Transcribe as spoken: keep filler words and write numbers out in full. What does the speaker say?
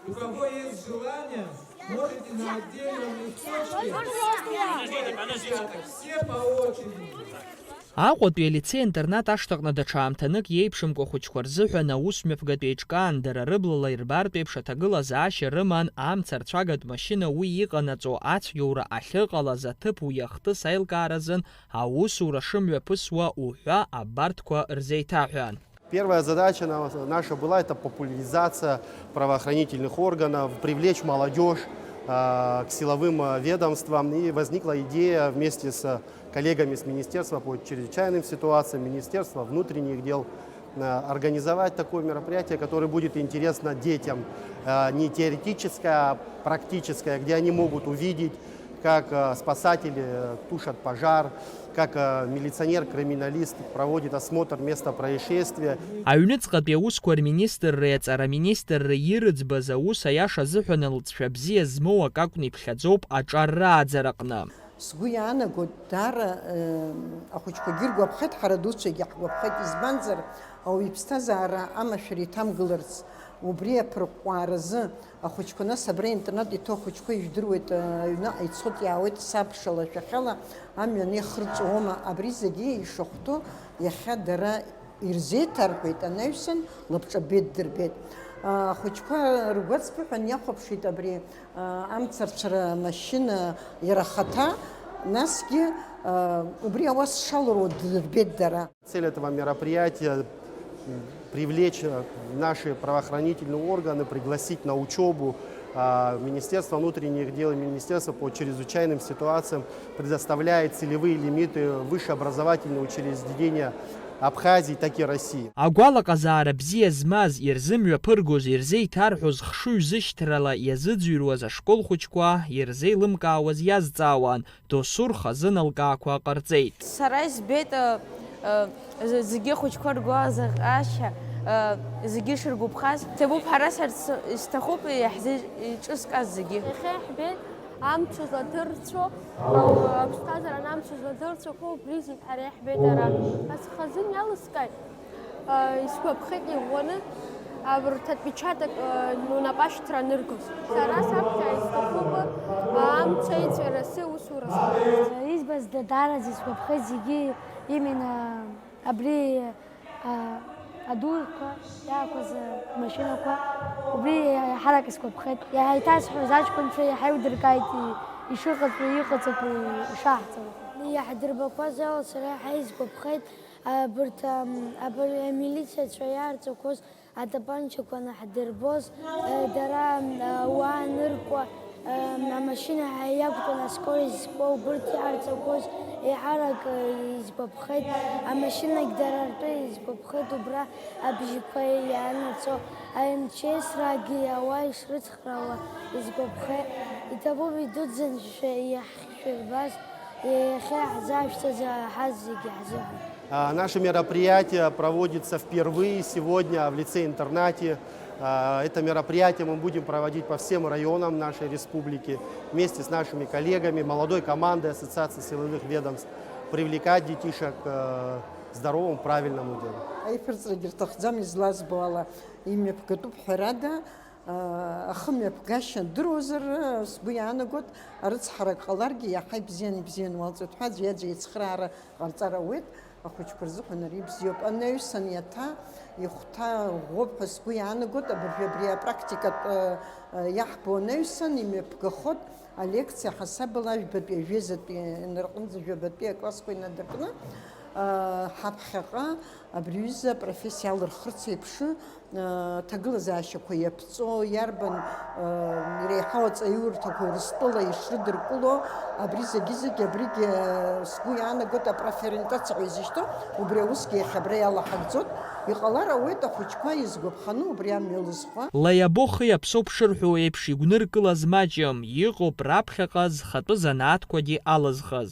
У кого есть желание, можете на отдельном листочке напечатать, все по очереди. Аҟәатәи алицеи-интернат ашҭаҟны даҽа аамҭанык иеиԥшымкәа ахәыҷқәа рзыҳәан аус мҩаԥгатә еиҿкаан, дара рыблала ирбартә еиԥш аҭагылазаашьа рыман, амца арцәагатә машьына уи иҟанаҵо ацәгьоура ахьыҟалаз аҭыԥ уи ахҭыс аилкааразын аусура шымҩаԥысуа уҳәа абарҭқәа рзеиҭаҳәан. Первая задача на-, наша была — это популяризация правоохранительных органов, привлечь молодёжь, а, к силовым, а, ведомствам. И возникла идея вместе с коллегами с Министерства по чрезвычайным ситуациям, Министерства внутренних дел, а, организовать такое мероприятие, которое будет интересно детям. А, не теоретическое, а практическое, где они могут увидеть, как, а, спасатели, э, тушат пожар, как, э, милиционер-криминалист проводит осмотр места происшествия. Аҩныҵҟатәи аусқәа рминистрреи аҵара аминистрреи ирыӡбаз аус аиаша азыҳәан алҵшәа бзиа змоу акы акәны иԥхьаӡоуп аҿар рааӡараҟны. Сгәы иаанагоит, даара, э, ахәыҷқәагьы иргәаԥхеит, ҳара адуцәагьы ҳгәаԥхеит, избанзар, ауаҩы иԥсҭазаара амашәыр иҭамгыларц, убри аԥырҟәҟәааразы, ахәыҷқәа, нас абра интернат иҭоу ахәыҷқәа ижәдыруеит, аҩныҟа ицоит, иаауеит, сабшала, шәахьала амҩан ихырҵәома, абри зегьы ишахәҭоу иахьа дара ирзеиҭарҳәеит, анаҩсан лабҿабеит дырбеит. Ахәыҷқәа ргәаҵԥыҳәан иахәаԥшит абри амцарцәара машьына иара ахаҭа, насгьы убри ауас шалуроу дырбеит дара. Цель этого мероприятия — привлечь, э, наши правоохранительные органы, пригласить на учёбу. А, Министерство внутренних дел и Министерство по чрезвычайным ситуациям предоставляет целевые лимиты высшие образовательные учреждения Абхазии, так и России. Агәалаҟазаара бзиа змаз, ирзымҩаԥыргоз, ирзеиҭарҳәоз хшыҩзышьҭрала иазыӡырҩуаз ашкол хәыҷқәа ирзеилымкаауаз иазҵаауан. Досу рхазы алкаақәа ҟарҵеит. Сара избеит, э, э, з-, зегьы ахәыҷқәа ргәы азаҟьашьа, э, зегьы шыргәаԥхаз. Ҭабуп, ҳара сарц исҭахуп иаҳзеиҿыскааз зегьы. Иахьа иаҳбеит амч зладырцәо, ау-, аԥсҭазаара амч зладырцәақәо убри зегь ҳара иаҳбеит ара. Аӡә хазын иалыскааит. Исгәаԥхеит иӷәӷәаны абарҭ отпечаток унапашьҭра аныргоз. Сара саԥхьа исҭахуп амца иҵәарасы усура саҿу. Избаз дадараӡа исгәаԥхеит зегьы, именно абри адуқәа иаақәыз амашьынақәа, убри иаҳарак исгәаԥхеит. Иаҳа иҭасҳәоз аҷкәынцәа иаҳа еилдыркааит ишыҟаҵәҟьоу, иҟаҵатәу, ишаҳҵалақәоу. Иаҳдырбақәаз ала сара иаҳа исгәаԥхеит. Абарҭ, ам, абар-, амилициацәа иаарҵақәоз атапанчақәа анаҳдырбоз, э, дара, м, ауаа аныркуа, э, амашьына иақәтәан аскорость зқәу, убырҭ иаарҵақәоз еиҳарак, э, изгәаԥхеит. Амашьынагь дара ртәы изгәаԥхеит, убра абжьқәа иаанаҵо, а МЧС-раагьы ауаа ишрыцхраауа изгәаԥхеит. Иҭабуп идуӡӡан шәа-, иаҳшәырбаз. Иахьа ҳзаашәҵаз ҳазегьы ҳзыҳәан. А, наше мероприятие проводится впервые сегодня в лицее-интернате. А, это мероприятие мы будем проводить по всем районам нашей республики вместе с нашими коллегами, молодой командой Ассоциации силовых ведомств, привлекать детишек, э, к здоровому, правильному делу. Аиԥырҵрагьы рҭахӡам, излазбо ала, имҩаԥгатәуп ҳәарада. Ахымҩаԥгашьа дыруазар, сгәы иаанагоит, арыцҳарак ҟаларгьы иаҳа ибзиан, ибзиан уалҵуеит ҳәа аӡәи-аӡәи ицхраара ҟарҵар ауеит, ахәыҷқәа рзыҳәан ари бзиоуп. Анаҩсан иаҭа ихәҭа ӷәӷәоуп ҳәа сгәы иаанагоит, абыржәы абри апрактикатә, э, э, иаҳбо анаҩсан имҩаԥгахоит алекциа ҳасабала жәбатәи, жәеизатәи, инарҟынӡа жәабатәи аклассқәа инадыркны, э, ҳаԥхьаҟа абри аҩыза апрофессиа алырхырц еиԥш, Ҭагылазаашьақәа иаԥҵоу, иарбан, э, иреиҳау аҵаиурҭақәа Урыстәыла ишрыдыркыло, абри зегьы-зегь, абригь, э, сгәы иаанагоит, апрофориентациа ҳәа изышьҭоу, убри аусгьы иахьа абра иалаҳагӡоит. Иҟалар ауеит ахәыҷқәа изгәаԥханы убри амҩа лызхуа. Лаиабо хи аԥсоуп шырҳәо еиԥш, игәныркылаз маҷым, иҟоуп раԥхьаҟа зхатәы занааҭқәагьы алызхыз.